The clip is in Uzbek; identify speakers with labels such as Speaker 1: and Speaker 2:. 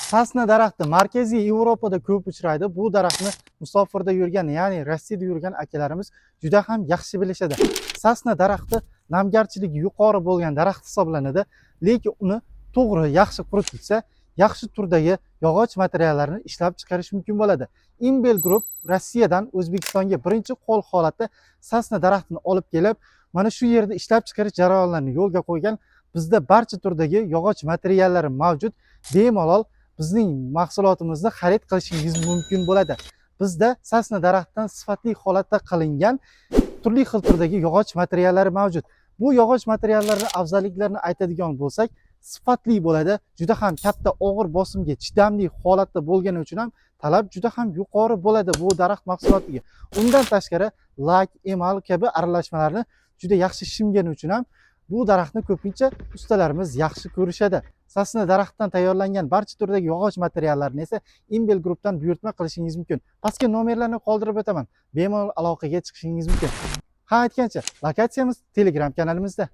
Speaker 1: Sosna daraxti Markaziy Yevropada ko'p uchraydi. Bu daraxtni musofirda yurgan, ya'ni Rossiyada yurgan akalarimiz juda ham yaxshi bilishadi. Sosna daraxti namgarchiligi yuqori bo'lgan daraxt hisoblanadi, lekin uni to'g'ri, yaxshi quritilsa, yaxshi turdagi yog'och materiallarini ishlab chiqarish mumkin bo'ladi. Imbel Group Rossiyadan O'zbekistonga birinchi qo'l holatda sosna daraxtini olib kelib, mana shu yerda ishlab chiqarish jarayonlarini yo'lga qo'ygan. Bizda barcha turdagi yog'och materiallari mavjud. Bemalol bizning mahsulotimizni xarid qilishingiz mumkin bo'ladi. Bizda sosna daraxtidan sifatli holatda qilingan turli xil turdagi yog'och materiallari mavjud. Bu yog'och materiallarini afzalliklarini aytadigan bo'lsak, sifatli bo'ladi, juda ham katta og'ir bosimga chidamli holatda bo'lgani uchun ham talab juda ham yuqori bo'ladi bu daraxt mahsulotiga. Undan tashqari, lak, emal kabi aralashmalarni juda yaxshi shimgani uchun ham bu daraxtni ko'pincha ustalarimiz yaxshi ko'rishadi. Sosna daraxtidan tayyorlangan barcha turdagi yog'och materiallarini esa Imbel Groupdan buyurtma qilishingiz mumkin. Pastga nomerlarni qoldirib o'taman, bemalol aloqaga chiqishingiz mumkin. Ha, aytgancha, lokatsiyamiz Telegram kanalimizda.